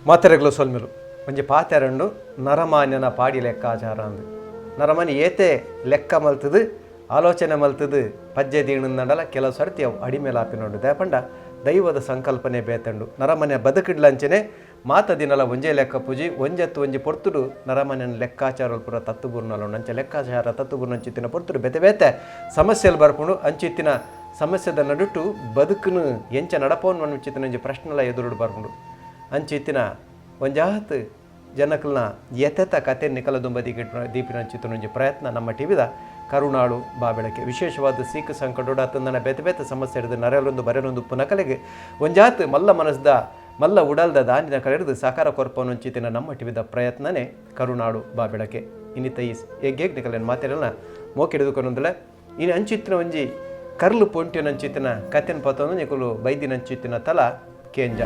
ಮಾತೆರೆಗ್ಲ ಸೊಲ್ಮೆಲು ಒಂಜಿ ಪಾತೆರಂಡು ನರಮಾನ್ಯನ ಪಾಡಿ ಲೆಕ್ಕಾಚಾರ ಅಂದ್. ನರಮಾನಿ ಏತೆ ಲೆಕ್ಕ ಮಲ್ತುದು ಆಲೋಚನೆ ಮಲ್ತುದು ಪಜ್ಜೆ ದೀಣುಂದಂಡಲ ಕೆಲವು ಸರ್ತಿ ಅವು ಅಡಿಮೇಲಾಪಿನೊಂಡು. ದಾಯೆ ಪಂಡ ದೈವದ ಸಂಕಲ್ಪನೆ ಬೇತಂಡು. ನರಮಾನ್ಯ ಬದುಕಿಡ್ಲಂಚನೆ ಮಾತ ದಿನಲ ಒಂಜೇ ಲೆಕ್ಕ ಪೂಜಿ ಒಂಜತ್ತು ಒಂಜಿ ಪೊರ್ತುಡು ನರಮಾನ್ಯನ ಲೆಕ್ಕಾಚಾರಲು ಪೂರ ತತ್ತು ಬೂರ್ನಲ ಉಂಡು. ಅಂಚ ಲೆಕ್ಕಾಚಾರ ತತ್ತು ಬೂರ್ನಂಚಿತ್ತಿನ ಪೊರ್ತುಡು ಬೇತೆ ಬೇತೆ ಸಮಸ್ಯೆಲು ಬರ್ಪುಂಡು. ಅಂಚಿತ್ತಿನ ಸಮಸ್ಯೆದ ನಡುಟು ಬದುಕುನು ಎಂಚ ನಡಪೋನ್ ಪನ್ಪಿಂಚಿತ್ತಿನ ಒಂಜಿ ಪ್ರಶ್ನೆಲ ಎದುರುಡು ಬರ್ಪುಂಡು. ಅಂಚಿತ್ತಿನ ಒಂಜಾತ್ ಜನಕಲ್ನ ಯಥೆತ ಕತೆ ನಿಕಲ ದುಂಬದಿ ದೀಪಿನಂಚಿತ್ತಿನ ಒಂಜಿ ಪ್ರಯತ್ನ ನಮ್ಮ ಟಿವಿದ ಕರುಣಾಳು ಬಾಬೆಳಕೆ. ವಿಶೇಷವಾದ ಸೀಕು ಸಂಕಟೋಡು ಅತ್ತಂದನ ಬೇತೆ ಬೇತೆ ಸಮಸ್ಯೆ ನರೆಲೊಂದು ಬರೆಲೊಂದು ಉಪ್ಪುನಕಲೆಗ್ ಒಂಜಾತ್ ಮಲ್ಲ ಮನಸ್ದ ಮಲ್ಲ ಉಡಲ್ದ ದಾನಿನ ಕಲೆರ್ದು ಸಹಕಾರ ಕೊರ್ಪವನಂಚಿತ್ತಿನ ನಮ್ಮ ಟಿವಿದ ಪ್ರಯತ್ನನೇ ಕರುಣಾಳು ಬಾಬೆಳಕೆ. ಇನ್ನಿತ ಈ ಎಗ್ಗೆಗ್ ನಿಕಲೆನ್ ಮಾತೆರೆಲ್ನ ಮೋಕೆಡಿದುಕೊಂದುಲೆ ಇನಿ ಅಂಚಿತ್ತಿನ ಒಂಜಿ ಕರ್ಲು ಪೊಂಟಿನಂಚಿತ್ತಿನ ಕತೆನ್ ಪತ್ತೊಂದು ನಿಕುಲು ಬೈದಿನಂಚಿತ್ತಿನ ತಲ ಕೇಂಜ.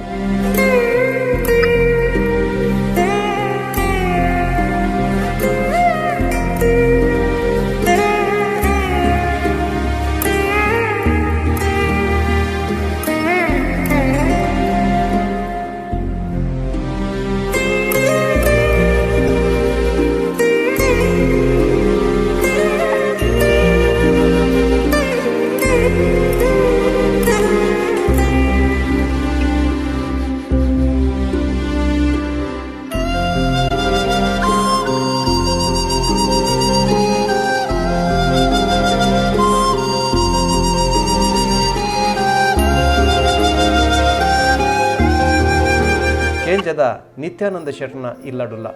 ಕೇಂಜದ ನಿತ್ಯಾನಂದ ಶೆಟ್ರನ ಇಲ್ಲಡುಲ್ಲ.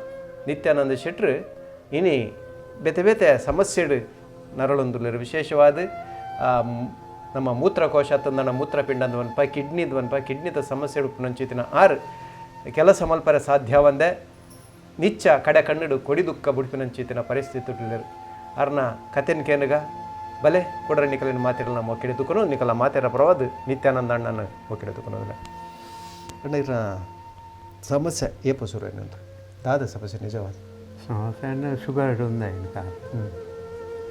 ನಿತ್ಯಾನಂದ ಶೆಟ್ರು ಇನಿ ಬೇತೆ ಬೇತೆ ಸಮಸ್ಯೆಡು ನರಳೊಂದುಲ್ಲೆರ್. ವಿಶೇಷವಾದ ನಮ್ಮ ಮೂತ್ರಕೋಶ ತಂದನ ಮೂತ್ರಪಿಂಡ ಅಂದ್ ಪನ್ಪ, ಕಿಡ್ನಿದ್ ಪನ್ಪ, ಕಿಡ್ನಿದ ಸಮಸ್ಯೆ ಉಪ್ಪುನಂಚಿತ್ತಿನ ಆರ್ ಕೆಲಸ ಮಲ್ಪರೆ ಸಾಧ್ಯವಂದೆ ನಿಚ್ಚ ಕಡೆ ಕಣ್ಣುಡು ಕೊಡಿ ದುಃಖ ಬುಡ್ಪಿನಂಚಿತ್ತಿನ ಪರಿಸ್ಥಿತಿ ಉಲ್ಲೆರ್. ಆರ್ನ ಕತೆನ್ ಕೇನುಗ ಬಲೆ ಕೊಡ್ರ ನಿಕಲಿನ ಮಾತೆರ್ನ ಮೊಕ್ಕಿಡೆ ತುಕುನು ನಿಕಲ ಮಾತೆರ ಪರವಾದ್ ನಿತ್ಯಾನಂದ ಅಣ್ಣನ ಮೊಕ್ಕಿಡೆ ತುಕುನೋದಿಲ್ಲ. ಅಣ್ಣ ಇರ್ನ ಸಮಸ್ಯೆ ಏಪ ಶುರು ಅಂತ ದಾದ ಸಮಸ್ಯೆ ನಿಜವಾದ ಸಮಸ್ಯೆ ಅಂದ್ರೆ ಶುಗರ್ ಉಂದ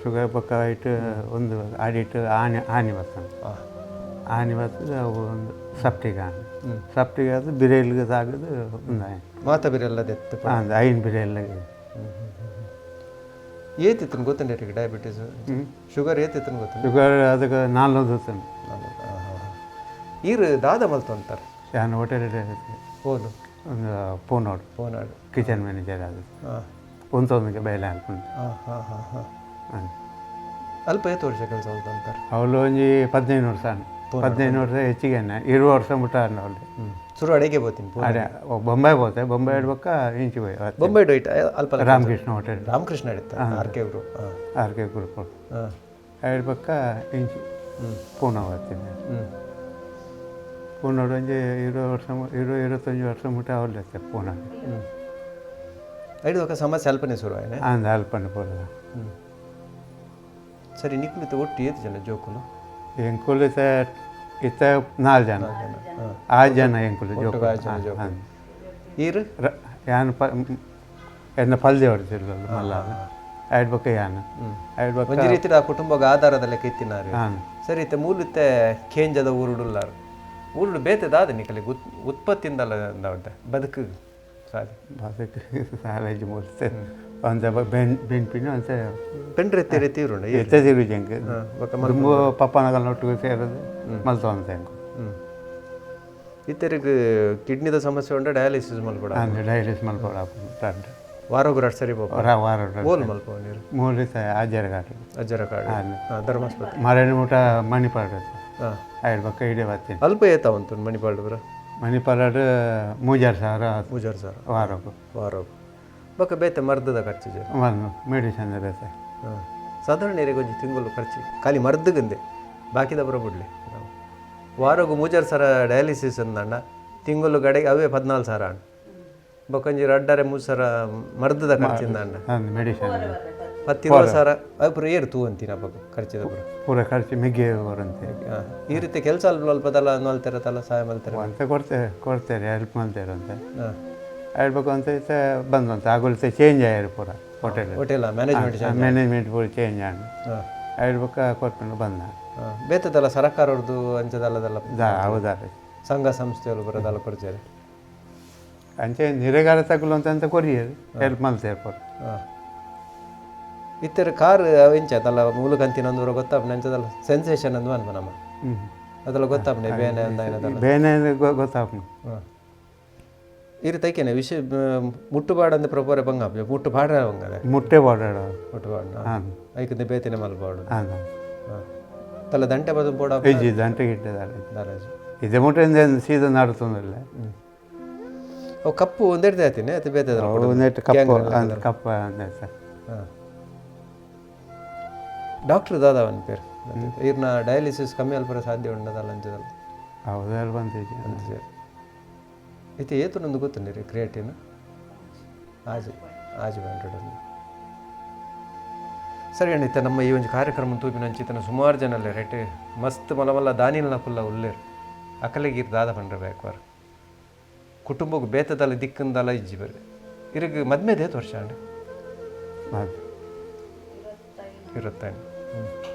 ಶುಗರ್ ಪಕ್ಕ ಇಟ್ಟು ಒಂದು ಆಡಿಟ್ಟು ಆನೆ ಆನೆ ಬರ್ತದೆ. ಆನೆ ಬರ್ತದೆ, ಅವು ಒಂದು ಸಪ್ಟಿಗೆ ಆನೆ ಸಪ್ಟಿಗೆ ಅದು ಬಿರೇಲ್ಗೆ ತಾಗದು ಒಂದು ಮಾತ ಬಿರೆಲ್ಲ ದೆತ್ತು ಐನ್ ಬಿರೆಲ್ಲ. ಏತಿತ್ತು ಗೊತ್ತುಂಟು ಡಯಾಬಿಟಿಸ್ ಶುಗರ್ ಏತಿತ್ತು ಗೊತ್ತು? ಶುಗರ್ ಅದಕ್ಕೆ ನಾಲ್ನೂರು ಈರು ದಾದ ಮಲ್ತು ಅಂತಾರೆ. ನಾನು ಹೋಟೆಲ್ ಹೋದು ಒಂದು ಪೂನೋಡು ಪೂನಾಡು ಕಿಚನ್ ಮ್ಯಾನೇಜರ್ ಅದು ಒಂದೊಂದಿಗೆ ಬೇಲೆ ಹಾಕೊಂಡು. ಹಾಂ ಹಾಂ ಹಾಂ ಹಾಂ ಅಲ್ಪ ಏತು ವರ್ಷ ಕೆಲಸ ಅಂತಾರೆ? ಅವಳು ಒಂಜಿ 15 ವರ್ಷ, 15 ವರ್ಷ ಹೆಚ್ಚಿಗೆ 20 ವರ್ಷ ಮುಟ್ಟ ಅವಳು. ಶುರು ಅಡಿಗೆ ಬೋತೀನಿ. ಅದೇ ಬೊಂಬೈ ಹೋತೆ, ಬೊಂಬೈ ಇಡ್ಬೇಕ ಇಂಚಿ ಹೋಯ್ ಬೊಂಬೈ ಡೊಯ್ಟ್ ಅಲ್ಪ ರಾಮಕೃಷ್ಣ ಹೋಟೆಲ್. ರಾಮಕೃಷ್ಣ ಇಡುತ್ತ R K group. R K group ಇಡ್ಬೇಕ ಇಂಚಿ ಪೂನಾ ಹೋಗ್ತೀನಿ. ಪೂನಾಡು ಒಂಜಿ 20 ವರ್ಷ 20 25 ವರ್ಷ ಮುಟ್ಟ ಅವಳು ಪೂನಾ. ಐದು ఒక ಸಮಸ್ಯೆ ಅಲ್ಪನೆ ಶುರು ಆಯ್ನೆ ಅಂದ ಅಲ್ಪನೆ ಪೂರ. ಸರಿ ನಿಕ್ಕುಲಿತ ಒಟ್ಟು ಏತು ಜನ ಜೋಕುಲು? ಎಂಕುಲು ಇತ್ತ 4 ಜನ, 6 ಜನ ಎಂಕುಲು ಜೋಕುಲು. ಈರು ಯಾನ್ ಎನ್ನ ಪಲ್ದೆ ಹೊಡ್ತಿರ್ಲಲ್ಲ ಮಲ್ಲ ಐಡ್ಬಕ್ಕ ಯಾನ್ ಐಡ್ಬಕ್ಕ ಒಂಜಿ ರೀತಿಯ ಕುಟುಂಬದ ಆಧಾರದ ಲೆಕ್ಕ ಇತ್ತಿನಾರು. ಸರಿ ಇತ್ತೆ ಮೂಲುತ್ತೆ ಕೇಂಜದ ಊರುಡುಲ್ಲಾರು ಊರುಡು ಬೇತೆ ದಾದ ನಿಕಲೆ ಉತ್ಪತ್ತಿಂದಲ್ಲ ಬದುಕು ಸಾರಿ ಬದುಕು ಸಾಲೇಜ್ ಮೂಲ್ತೆ ಅಂತ ಬೆನ್ಪಿನ ಅಂತ ಪೆಂಡ್ರೆ ತೆರೆ ತೀರುಂಡು ಎತ್ತೆ ತೀರು ಜಂಕ್ ದುಂಬು ಪಪ್ಪನಗಲ್ನ ಒಟ್ಟಿಗೆ ಸೇರೋದು ಮಲ್ತು ಅಂತ ಎಂಕು. ಇತ್ತೆರಿಗೆ ಕಿಡ್ನಿದ ಸಮಸ್ಯೆ ಉಂಡ ಡಯಾಲಿಸಿಸ್ ಮಲ್ಪಡ? ಡಯಾಲಿಸಿಸ್ ಮಲ್ಪಡ ವಾರೋಗು ರಡ್ ಸರಿ ವಾರ ಓಲ್ ಮಲ್ಪ ನೀರು ಮೂಲಿತ ಅಜ್ಜರಗಾಡು. ಅಜ್ಜರಕಾಡು ಧರ್ಮಾಸ್ಪತ್ರೆ. ಮರಣ ಮುಟ ಮಣಿಪಾಡ ಐದು ಬಕ್ಕ ಇಡೇ ಬರ್ತೀನಿ. ಅಲ್ಪ ಏತ ಉಂಟು ಮಣಿಪಾಲ್ ಬರ? ಮಣಿಪಾಲಾಡು 3000. 3000 ವಾರಕ್ಕೂ. ವಾರಕ್ಕೂ ಬೊಕ್ಕ ಬೇತೆ ಮರ್ದದ ಖರ್ಚು? ಮದ್ದು ಮೆಡಿಸಿನ್ ಬೇತೆ. ಸಾಧಾರಣ ಏರಿಗೆ ಒಂಜಿ ತಿಂಗಳು ಖರ್ಚು ಖಾಲಿ ಮರ್ದಗಂದೆ ಬಾಕಿದ ಬರ ಬಿಡ್ಲಿ. ವಾರಗು 3000 ಡಯಾಲಿಸಿಸ್ ಅಂದಣ್ಣ ತಿಂಗಳು ಗಡೆಗೆ ಅವೇ 14,000 ಅಣ್ಣ. ಬೊಕ್ಕಂಜಿ ರಡ್ಡರೆ 3,000 ಮರ್ದದ ಖರ್ಚಿಂದ ಅಣ್ಣ. ಮೆಡಿಸಿನ್ 10-20 ಸಾವಿರ ಅವು ಪೂರ ಏರು ತೂ ಅಂತೀನಿ ಅಪ್ಪ ಖರ್ಚಿದ ಪೂರ. ಪೂರ ಖರ್ಚು ಮಿಗ್ಗೆ ಬರಂತೆ. ಈ ರೀತಿ ಕೆಲಸ ಅಲ್ಪ ಅಲ್ಪ ತಲ ಮಲ್ತಾರೆ ತಲ ಸಹಾಯ ಮಲ್ತಾರೆ ಅಂತ ಕೊಡ್ತೇವೆ ಹೆಲ್ಪ್ ಮಾಡ್ತಾರೆ ಅಂತ ಹೇಳ್ಬೇಕು ಅಂತ ಇತ್ತೆ ಬಂದಂತ ಆಗುಲ್ತೆ ಚೇಂಜ್ ಆಯ್ರು ಪೂರ ಹೋಟೆಲ್. ಹೋಟೆಲ್ ಮ್ಯಾನೇಜ್ಮೆಂಟ್ ಮ್ಯಾನೇಜ್ಮೆಂಟ್ ಪೂರ ಚೇಂಜ್ ಆಗಿ ಹೇಳ್ಬೇಕ ಕೊಟ್ಕೊಂಡು ಬಂದ. ಬೇತದಲ್ಲ ಸರಕಾರವ್ರದ್ದು ಅಂಚದಲ್ಲದಲ್ಲ ಹೌದಾರೆ ಸಂಘ ಸಂಸ್ಥೆಯವರು ಬರೋದಲ್ಲ ಕೊಡ್ತಾರೆ. ಅಂಚೆ ನಿರೆಗಾರ ತಗುಲು ಅಂತ ಅಂತ ಕೊರಿಯರು ಹೆಲ್ಪ್ ಮಲ್ತೇರ್ ಪೂರ. ಇತ್ತರ ಕಾರ್ ಎಂಚ ತಲ್ಲ ಮೂಲಕಂತಿನ ಅಂದೂರ ಗೊತ್ತಾಪನೆ ಅಂಚದಲ್ಲ ಸೆನ್ಸೇಷನ್ ಅಂದು ಅನ್ಪ ನಮ್ಮ ಅದೆಲ್ಲ ಗೊತ್ತಾಪನೆ ಬೇನೆ ಅಂದ ಏನದಲ್ಲ ಬೇನೆ ಗೊತ್ತಾಪು. ಇರು ತೈಕೇನೆ ವಿಷಯ ಮುಟ್ಟು ಬಾಡಂದು ಪ್ರಪೋರೆ ಬಂಗ ಮುಟ್ಟು ಬಾಡ ಬಂಗದೆ ಮುಟ್ಟೆ ಬಾಡ. ಮುಟ್ಟು ಬಾಡ ಹಾಂ. ಐಕಂದೆ ಬೇತಿನ ಮಲ್ಪಾಡು. ಹಾಂ. ತಲ್ಲ ದಂಟೆ ಬದು ಬೋಡ. ಇಜ್ಜಿ ದಂಟೆ ಗಿಟ್ಟದಾರೆ. ದಾರಾಜು. ಇದೆ ಮುಟ್ಟೆ ಸೀದಾ ನಡುತ್ತೊಂದಿಲ್ಲ. ಅವು ಕಪ್ಪು ಒಂದೆಡ್ದೆ ಆತೀನಿ ಅದು ಬೇತೆ. ಒಂದೆಟ್ಟು ಕಪ್ಪು ಕಪ್ಪ ಅಂದ. ಹಾಂ. ಡಾಕ್ಟ್ರ್ ದಾದವನ್ ಪೇರು ಇರ್ನ ಡಯಾಲಿಸಿಸ್ ಕಮ್ಮಿ ಅಲ್ಪರ ಸಾಧ್ಯ ಉಂಡದಲ್ಲ ಅಂಚದಲ್ಲ. ಹೌದು ಬಂದಿದ್ದೆ. ಅಂಚೆ ಇತ್ತೆ ಏತು ನಂದು ಗೊತ್ತುಂಡಿರಿ ಕ್ರಿಯೇಟಿನ್ ಆಜಿ ಆಜಿ 100. ಸರಿ ಅಣ್ಣ, ಇತ್ತ ನಮ್ಮ ಈ ಒಂದು ಕಾರ್ಯಕ್ರಮ ತೂಪಿನ ಅಂಚಿತನ ಸುಮಾರು ಜನ ಅಲ್ಲೇ ರೇಟ್ ಮಸ್ತ್ ಮಲ ಮಲ್ಲ ದಾನಿಲ್ನ ಕುಲ್ಲ ಉಲ್ಲೇರು ಅಕಲೆಗೆ ದಾದ ಪಂಡ್ರೆ ಬೇಕವಾರ ಕುಟುಂಬಕ್ಕೆ ಬೇತದಲ್ಲ ದಿಕ್ಕಂದಲ್ಲ ಇಜ್ಜಿ ಬರಿ ಇರಗ್ ಮದ್ಮೆದೇತು ವರ್ಷ ಅಣ್ಣ? ಇರುತ್ತಾನೆ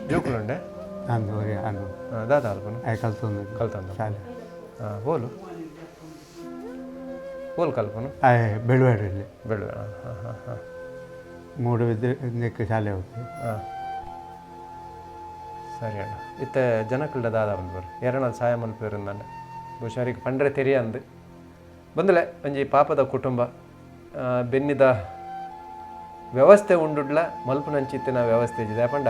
ಜೋಕುಲುಂಡೆ. ಅಂದು ಅಂದು. ದಾದ ಅಲ್ಪನು. ಕಲ್ತೊಂದು. ಕಲ್ತಂದು. ಶಾಲೆ. ಹಾಂ, ಬೋಲು ಬೋಲ್ ಕಲ್ಪನು. ಬೆಳುವಾಡಲ್ಲಿ. ಬೆಳು, ಹಾಂ ಹಾಂ ಹಾಂ ಹಾಂ. ಮೂಡು ಬಿದ್ದರೆ ನೆಕ್ಕು ಶಾಲೆ ಹೋಗ್ತೀವಿ. ಹಾಂ, ಸರಿ ಅಣ್ಣ. ಇತ್ತೆ ಜನಕಲ್ಡ ದಾದ ಬಂದು ಬರ್ ಎರಡಲ್ಲಿ ಸಹಾಯ ಮಲ್ಪೇರು ನನ್ನ ಹುಷಾರಿಗೆ ಪಂಡ್ರೆ ತೆರಿಯ ಅಂದು ಬಂದಲೆ ಒಂಜಿ ಪಾಪದ ಕುಟುಂಬ ಬೆನ್ನಿದ ವ್ಯವಸ್ಥೆ ಉಂಡುಡ್ಲ ಮಲ್ಪುನಂಚಿತ್ತಿನ ವ್ಯವಸ್ಥೆ ಇಜ್ಜಿದೆ ಪಂಡ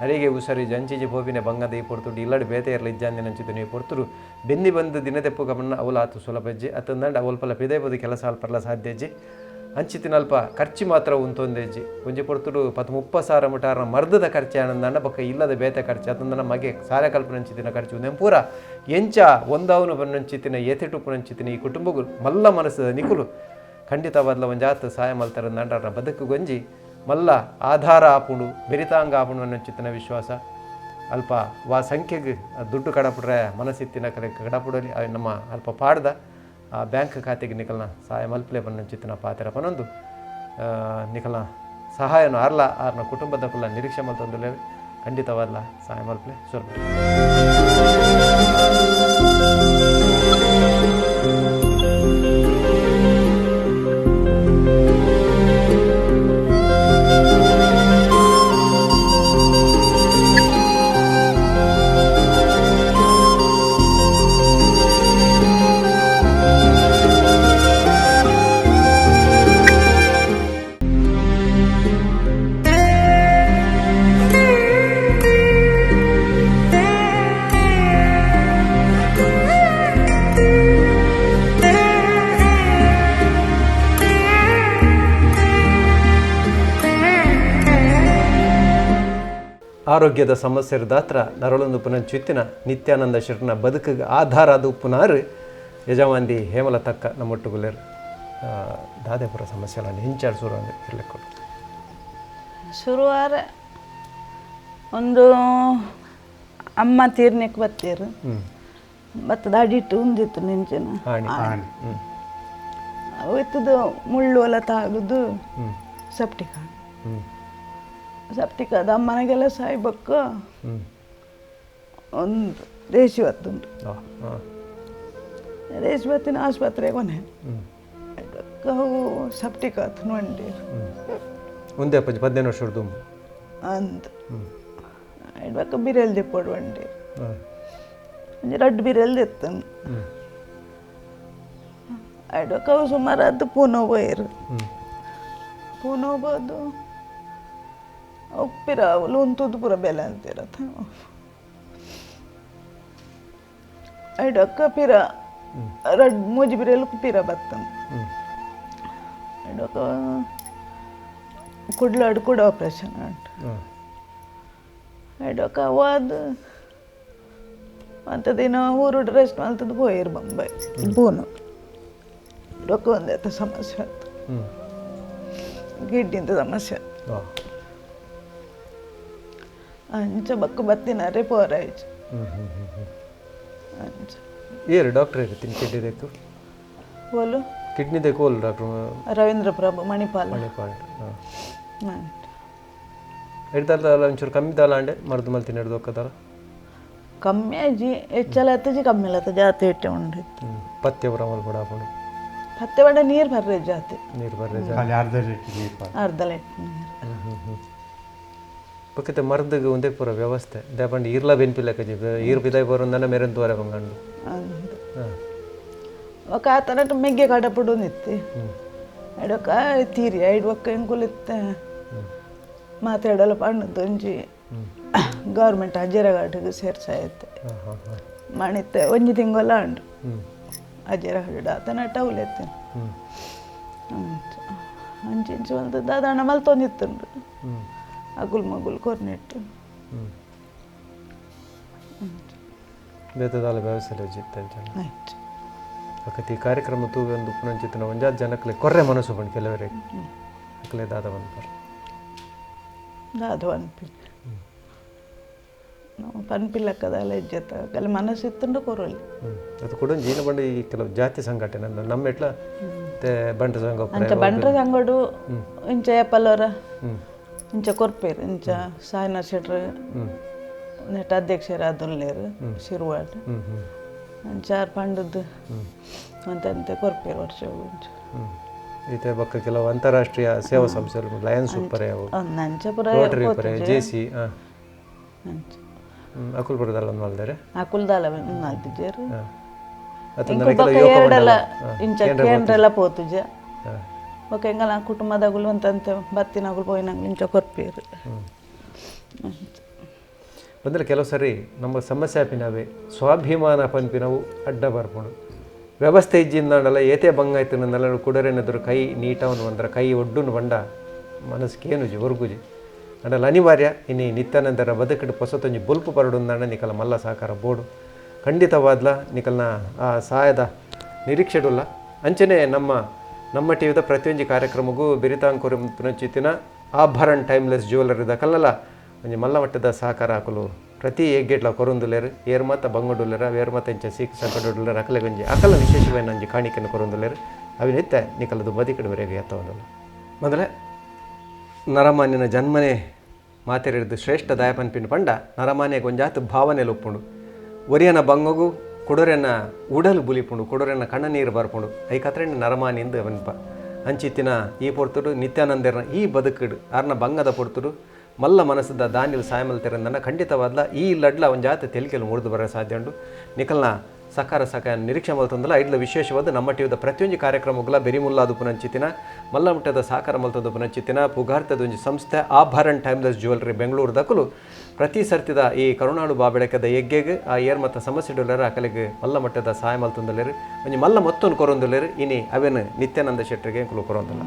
ಅಡಿಗೆ ಹುಷಾರಿ ಜಂಚಿಜಿ ಪೋಪಿನ ಬಂಗದ ಈ ಪೊರ್ತುಡು ಇಲ್ಲಡೆ ಬೇತೆ ಇರಲಿ ಇಜ್ಜಾಂದಿನ ಈ ಪೊರ್ತುಡು ಬೆನ್ನಿ ಬಂದು ದಿನ ತೆಪ್ಪು ಕಮನ್ನ ಅವಲ ಆತು ಸುಲಭಜ್ಜಿ ಅತ್ತಂದಂಡ ಅವಲ್ಪಲ ಪಿದೆ ಬೋದು ಕೆಲಸ ಅಲ್ಪರ್ಲ ಸಾಧ್ಯ ಅಜ್ಜಿ ಅಂಚಿತಿನ ಅಲ್ಪ ಖರ್ಚು ಮಾತ್ರ ಉಂತೊಂದೆಜ್ಜಿ ಒಂಜಿ ಪೊರ್ತುಡು ಪತ್ತು ಮುಪ್ಪ ಸಾರ ಮುಟಾರ ಮರ್ದದ ಖರ್ಚು ಆನಂದಂಡ ಬೊಕ್ಕ ಇಲ್ಲದ ಬೇತೆ ಖರ್ಚು ಅತ್ತಂದನ ಮಗೆ ಸಾಲ ಕಲ್ಪನಂಚಿತಿನ ಖರ್ಚು ಉಂದೆಂ ಪೂರ ಎಂಚ ಒಂದಾವನು ಬನ್ನಂಚಿತಿನ ಏತೆಟುಪ್ಪುನಂಚಿತಿನ ಈ ಕುಟುಂಬಗು ಮಲ್ಲ ಮನಸ್ಸದ ನಿಕುಲು ಖಂಡಿತವಾದ್ಲ ಒಂಜಾತ್ ಸಹಾಯ ಮಲ್ತಾರ ನಂಡರ ಬದುಕು ಗೊಂಜಿ ಮಲ್ಲ ಆಧಾರ ಆಪುಂಡು ಬೆರಿತಾಂಗ ಆಪುಂಡು ಅನ್ನೋ ವಿಶ್ವಾಸ ಅಲ್ಪ ವಾ ಸಂಖ್ಯೆಗೆ ದುಡ್ಡು ಕಡಪುಡ್ರೆ ಮನಸ್ಸಿತ್ತಿನ ಕಡೆ ಕಡಪುಡಲಿ ನಮ್ಮ ಅಲ್ಪ ಪಾಡ್ದ ಆ ಬ್ಯಾಂಕ್ ಖಾತೆಗೆ ನಿಕಲ್ನ ಸಹಾಯ ಮಲ್ಪಲೆ ಬನ್ನಂಚಿತ್ತಿನ ಪಾತ್ರ ಪನೊಂದು ನಿಕಲ್ನ ಸಹಾಯನ ಆರ್ಲ ಆರ್ನ ಕುಟುಂಬದ ಕುಲ್ಲ ನಿರೀಕ್ಷೆ ಮಲ್ತೊಂದುಲೆ ಖಂಡಿತವಾದ್ಲ ಸಹಾಯ ಮಲ್ಪಲೆ ಸ್ವಲ್ಪ. ಆರೋಗ್ಯದ ಸಮಸ್ಯೆ ದಾತ್ರ ನರಳೊಂದು ಪುನಂಚುತ್ತಿನ ನಿತ್ಯಾನಂದ ಶೆಟ್ನ ಬದುಕಿಗೆ ಆಧಾರ ಅದು ಉಪ್ಪುನಾರು ಯಜಮಾಂದಿ ಹೇಮಲ ತಕ್ಕ ನಮ್ಮೊಟ್ಟುಗುಲೇರು ದಾದೇಪುರ ಸಮಸ್ಯೆ ಅಲ್ಲ ಹಿಂಚಾಡ್ ಶುರು ಅಂದ್ರೆ ಇರ್ಲಿಕ್ಕೆ ಶುರುವಾರ ಒಂದು ಅಮ್ಮ ತೀರ್ನಿಕ್ ಬತ್ತೀರು ಬತ್ತದ ಅಡಿಟ್ಟು ಉಂದಿತ್ತು ನಿಂಚಿನ ಆಣಿ. ಅವು ಮುಳ್ಳು ಎಲ್ಲ ತಾಗುದು ಸೆಪ್ಟಿಕ್ ಸೆಪ್ಟಿಕ್ ಅದು ಅಮ್ಮನಿಗೆಲ್ಲ ಸಾಯ್ಬಕ್ಕ ಒಂದು ರೇಷಿ ಹೊತ್ತುಂಟು. ರೇಷಿ ಬತ್ತಿನ ಆಸ್ಪತ್ರೆಗೆ ಕೊನೆ ಅವು ಸೆಪ್ಟಿಕ್ ಆತು ನೋಂಡಿ. ಒಂದೇ ಅಪ್ಪಾಜಿ 15 ವರ್ಷದ ದುಂಬು ಅಂದ್ ಇಡ್ಬೇಕ ಬಿರೆಲ್ ದಿಪ್ಪೊಡು ಬಂಡಿ ಒಂಜಿ ರಡ್ಡ್ ಬಿರೆಲ್ ದಿತ್ತನು ಇಡ್ಬೇಕ ಅವು ಸುಮಾರು ಅದು ಪೂನೋ ಪೋಯರು. ಪೂನೋ ಬೋದು ಉಪ್ಪಿರ ಅವಳು ಉಂತುದು ಪೂರ ಬೆಲೆ ಅಂತಿರತ್ತ ಇಡಕ್ಕ ಪಿರ ರಡ್ಡ್ ಮೂಜಿ ಬಿರೆಲ್ ಪಿರ ಬತ್ತನು ಇಡಕ್ಕ ಕುಡ್ಲಾಡು ಕೂಡ ಆಪ್ರೇಷನ್ ಉಂಟು. ಇಡಕ್ಕ ಅವಾದ್ ಅಂಥ ದಿನ ಊರು ರೆಸ್ಟ್ ಮಲ್ತದ್ದು ಪೋಯಿರು ಬೊಂಬೈ ಪೂನು ರೊಕ್ಕ ಒಂದೇತ ಸಮಸ್ಯೆ ಆಯ್ತು ಗಿಡ್ಡಿಂದ ಸಮಸ್ಯೆ ಆಯ್ತು ಅಂಚ ಬಕ್ಕು ಬತ್ತಿನಾರೆ ಪೋರಾಯ್ತು ಅಂಚ. ಏರು ಡಾಕ್ಟರ್ ಇರ್ತೀನಿ ಕಿಡ್ನಿ ದೇಕು? ಓಲು? ಕಿಡ್ನಿ ದೇಕು ಓಲು ಡಾಕ್ಟರ್? ರವೀಂದ್ರ ಪ್ರಭು ಮಣಿಪಾಲ್. ಮಣಿಪಾಲ್. ಹಾಂ, ಹಿಡ್ದಲ್ಲ ಒಂಚೂರು ಕಮ್ಮಿ ದಾಲ ಅಂಡೆ ಮರ್ದು ಮಲ್ತಿನ ಹಿಡ್ದು ಹೋಗ್ತದಲ್ಲ. ಕಮ್ಮಿ ಆಜಿ ಹೆಚ್ಚಲ ಆತಜಿ ಕಮ್ಮಿ ಅಲ್ಲ ಜಾತಿ ಇಟ್ಟೆ ಉಂಡು. ಪಥ್ಯ ಪೂರ ಮಲ್ಪಡ ಹಾಕೊಂಡು. ಪತ್ತೆ ಬಂಡ ನೀರು ಬರ್ರೆ ಜಾತಿ ನೀರು ಬರ್ರೆ ಖಾಲಿ ಅರ್ಧ ಲೀಟ್ರ್ ನೀರು ಅರ್ಧ ಲೀಟ್ರ್ ನೀರು. ಪಕ್ಕತೆ ಮರ್ದಗೆ ಒಂದೇ ಪೂರ ವ್ಯವಸ್ಥೆ ದೇಪಂಡ ಈರ್ಲ ಬೆನ್ಪಿಲ್ಲ ಕಜಿ ಈರ್ ಪಿದಾಯಿ ಬರೋಂದನ ಮೇರೆನ್ ತೋರೆ ಬಂಗಂಡು. ఒక ಆತನಟ ಮೆಗ್ಗೆ ಕಡಪುಡು ನಿತ್ತಿ ಐಡೊಕ್ಕ ತೀರಿ ಐಡ್ವಕ್ಕ ಎಂಕುಲಿತ್ತೆ ಮಾತಾಡಲ್ಲ ಪಣ್ಣದ್ದು ಒಂಜಿ ಗೌರ್ಮೆಂಟ್ ಅಜ್ಜರಘಾಟಿಗೆ ಸೇರ್ಸಾಯತ್ತೆ ಮಣಿತ್ತೆ ಒಂಜಿ ತಿಂಗೊಲ್ಲ ಉಂಡು ಅಜ್ಜರಘಾಟ ಆತನಟ ಅವಲೆತ್ತೆ ಅಂಚಿ ಇಂಚಿ ಒಂದು ದಾದಾಣ ಮಲ್ತೊಂದಿತ್ತುಂಡು ಅಗುಲ್ ಮಗುಲ್ ಕೊರ್ನೆಟ್ಟು ಬೇತದಾಲ ವ್ಯವಸ್ಥೆ ಜಿತ್ತ ಆಯ್ತು. ಅಕತಿ ಕಾರ್ಯಕ್ರಮ ತೂವೆ ಒಂದು ಪುನಂಚಿತನ ಒಂಜಾತ್ ಜನಕ್ಲೆ ಕೊರ್ರೆ ಮನಸ್ಸು ಬಂದು ಕೆಲವರಿಗೆ ಅಕ್ಲೆ ದಾದ ಬಂದು ದಾದ ಪನ್ಪಿ ನಾವು ಪನ್ಪಿಲ್ಲಕ್ಕದಲ್ಲ ಇಜ್ಜತ್ತ ಕಲೆ ಮನಸ್ಸಿತ್ತುಂಡು ಕೊರೊಲಿ. ಅದು ಕೂಡ ಜೀನ ಬಂಡ ಈ ಕೆಲವು ಜಾತಿ ಸಂಘಟನೆ ನಮ್ಮ ಎಟ್ಲ ಬಂಟ ಸಂಘ ಅಂಚ ಬಂಟ್ರ ಸಂಘಡು ಇಂಚ ಏಪಲ್ಲವರ ಇಂಚ ಕೊರ್ಪೇರು ಇಂಚ ಸಾಯಿನಾಥ್ ಶೆಟ್ರು ನೆಟ್ ಅಧ್ಯಕ್ಷರು ಅದುಲ್ಲೇರು ಶಿರ್ವಾಡ್ ಅಂಚಾರ್ ಪಂಡದ್ದು ಅಂತಂತೆ ಕೊರ್ಪೇರು ವರ್ಷ ಇಂಚ. ಈತೆ ಬೊಕ್ಕ ಕೆಲವು ಅಂತಾರಾಷ್ಟ್ರೀಯ ಸೇವಾ ಸಂಸ್ಥೆ ಲಯನ್ಸ್ ಉಪ್ಪರೆ ಅವು ಅಂಚ ಪೂರ ರೋಟರಿ ಉಪ್ಪರೆ ಜೆ ಸಿ ಅಂಚ ಅಕುಲ್ ಬರೋದಲ್ಲ ಒಂದು ಮಲ್ದರೆ ಅಕುಲ್ದಾಲ ಮಲ್ತಿಜೆರ್ ಎರಡೆಲ್ಲ ಇಂಚ ಕೇಂದ್ರೆಲ್ಲ ಪೋತುಜ ಬೊಕ್ಕ ಎಂಗಲ ಕುಟುಂಬದಗುಲು ಅಂತಂತೆ ಬತ್ತಿನಗುಲು ಪೋಯಿನಗುಲು ಇಂಚ ಕೊರ್ಪೇರು. ಬಂದರೆ ಕೆಲವು ಸರಿ ನಮ್ಮ ಸಮಸ್ಯೆ ಆಪಿನವೇ ಸ್ವಾಭಿಮಾನ ಪನ್ಪಿನವು ಅಡ್ಡ ಬರ್ಪುಂಡು ವ್ಯವಸ್ಥೆ ಇಜ್ಜಿಂದಾಂಡಲ ಏತೆ ಬಂಗ ಆಯ್ತು ನಲ್ಲ ಕುಡರೆನೆದುರು ಕೈ ನೀಟವನು ಬಂದ್ರೆ ಕೈ ಒಡ್ಡುನು ಬಂಡ ಮನಸ್ಕೇನುಜಿ ಒರ್ಗುಜಿ ಅಂಡಲ ಅನಿವಾರ್ಯ ಇನಿ ನಿತ್ಯಾನಂದರ ಬದುಕಿಡು ಪೊಸತೊಂಜಿ ಬೊಲ್ಪು ಪರಡುಂದಾಂಡ ನಿಕಲ ಮಲ್ಲ ಸಹಕಾರ ಬೋಡು ಖಂಡಿತವಾದ್ಲ ನಿಕಲ್ನ ಆ ಸಹಾಯದ ನಿರೀಕ್ಷೆಡುಲ್ಲ. ಅಂಚನೆ ನಮ್ಮ ನಮ್ಮ ಟಿವಿದ ಪ್ರತಿಯೊಂಜಿ ಕಾರ್ಯಕ್ರಮಗೂ ಬಿರಿತಾಂಕುರಿ ಪುನಚಿತ್ತಿನ ಆಭರಣ ಟೈಮ್ಲೆಸ್ ಜ್ಯುವೆಲರಿದ ಕಲ್ಲಲ ಒಂಜಿ ಮಲ್ಲ ಮಟ್ಟದ ಸಹಕಾರ ಹಾಕಲು ಪ್ರತಿ ಎಗ್ಗೆಟ್ಲ ಕೊರೊಂದುಲೇರು ಏರ್ ಮಾತ ಬಂಗಡುಲ್ಲೇರ ವೇರ್ ಮಾತ ಇಂಚ ಸೀಕ್ ಸಂಕಡುಲ್ಲೇರ ಅಕಲೆ ಗಂಜಿ ಅಕಲ ವಿಶೇಷವಾಗಿ ನಂಜಿ ಕಾಣಿಕೆಯನ್ನು ಕೊರೊಂದುಲೇರು ಅವಿನಿತ್ಯ ನಿಕಲದು ಬದಿಕಡು ವರೆಗೆ ಎತ್ತವನಲ್ಲ. ಮೊದಲೇ ನರಮಾನ್ಯನ ಜನ್ಮನೇ ಮಾತೆರಿಡ್ದು ಶ್ರೇಷ್ಠ ದಾಯಪನ್ಪಿನ ಪಂಡ ನರಮಾನ್ಯ ಗೊಂಜಾತು ಭಾವನೆ ಒಪ್ಪುಂಡು ಒರಿಯನ ಬಂಗಗು ಕೊಡೊರೆನ ಉಡಲು ಬುಲಿಪುಂಡು ಕೊಡೊರೆನ ಕಣ್ಣ ನೀರು ಬರ್ಪುಂಡು ಐಕತ್ರಣ್ಣ ನರಮಾನಿಂದು ಅವನ್ಪ ಅಂಚಿತ್ತಿನ ಈ ಪೊರ್ತುಡು ನಿತ್ಯಾನಂದರ್ನ ಈ ಬದುಕುಡು ಆರ್ನ ಬಂಗದ ಪೊರ್ತುಡು ಮಲ್ಲ ಮನಸ್ಸದ ದಾನಿಲ್ ಸಾಯಮಲ್ ತೆರಂದನ ಖಂಡಿತವಾದ್ಲ ಈ ಲಡ್ಲ ಒಂಜಾತ ತೆಲಿಕೆಲು ಮುರಿದು ಬರೋ ಸಾಧ್ಯ ಉಂಡು. ನಿಕಲ್ನ ಸಕಾರ ಸಕಾಯ ನಿರೀಕ್ಷೆ ಮಲ್ತೊಂದಲ್ಲ ಐಡ್ಲ ವಿಶೇಷವಾದ ನಮ್ಮ ಟಿವಿದ ಪ್ರತಿಯೊಂದು ಕಾರ್ಯಕ್ರಮಗಳ ಬೆರಿಮುಲ್ಲಾದು ಪುನಂಚಿತಿನ ಮಲ್ಲ ಮಟ್ಟದ ಸಹಕಾರ ಮಲ್ತದ ಪುನಂಚಿತಿನ ಪುಗಾರ್ತದ ಒಂಜಿ ಸಂಸ್ಥೆ ಆಭರಣ ಟೈಮ್ಲೆಸ್ ಜ್ಯುವೆಲ್ರಿ ಬೆಂಗಳೂರು ದಕಲು ಪ್ರತಿ ಸರ್ತಿದ ಈ ಕರುಣಾಳು ಬಾಬೆಳಕದ ಎಗ್ಗೆಗ್ ಆ ಏರ್ ಮತ್ತ ಸಮಸ್ಯೆ ಡೊಲ್ಲರ ಅಕಲಿಗೆ ಮಲ್ಲ ಮಟ್ಟದ ಸಹಾಯ ಮಲ್ತೊಂದಲ್ಲೇರು ಒಂಜಿ ಮಲ್ಲ ಮೊತ್ತೊಂದು ಕೊರೊಂದುಲ್ಲೇರು ಇನಿ ಅವೇನು ನಿತ್ಯಾನಂದ ಶೆಟ್ಟರಿಗೆ ಕುಲು ಕೊರೊಂದಲ್ಲ.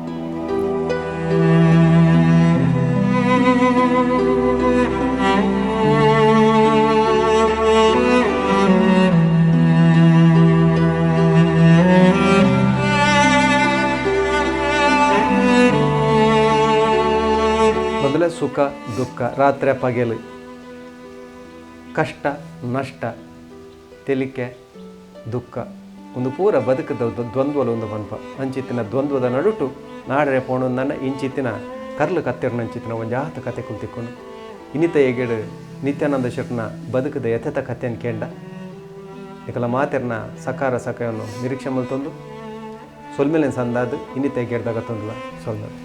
ಮೊದಲ ಸುಖ ದುಃಖ ರಾತ್ರಿ ಪಗೆಲು ಕಷ್ಟ ನಷ್ಟ ತೆಲಿಕೆ ದುಃಖ ಒಂದು ಪೂರ ಬದುಕದ ದ್ವಂದ್ವಲ ಒಂದು ಪನ್ಪ ಅಂಚಿತ್ತಿನ ದ್ವಂದ್ವದ ನಡುಟು ನಾಡರೆ ಪೋಣೊಂದನ್ನ ಇಂಚಿತ್ತಿನ ಕರ್ಲು ಕತ್ತೆರ್ನಂಚಿತ್ತಿನ ಒಂದು ಜಾತ ಕತೆ ಕುಲ್ತಿಕ್ಕೊಂಡು ಇನ್ನಿತ ಏಗೇಡು ನಿತ್ಯಾನಂದ ಶೆಟ್ನ ಬದುಕದ ಯಥೇತ ಕಥೆಯನ್ನು ಕೇಂಡ ನಿಕಲ ಮಾತೆರ್ನ ಸಕಾರ ಸಕಾಯವನ್ನು ನಿರೀಕ್ಷೆ ಮಲ್ತೊಂದು ಸೊಲ್ಮೇಲಿನ ಸಂದಾದು ಇನ್ನಿತ ಏಗೇಡ್ದಾಗ ತೊಂದಲ ಸೊಲ್ಮೇಲೆ.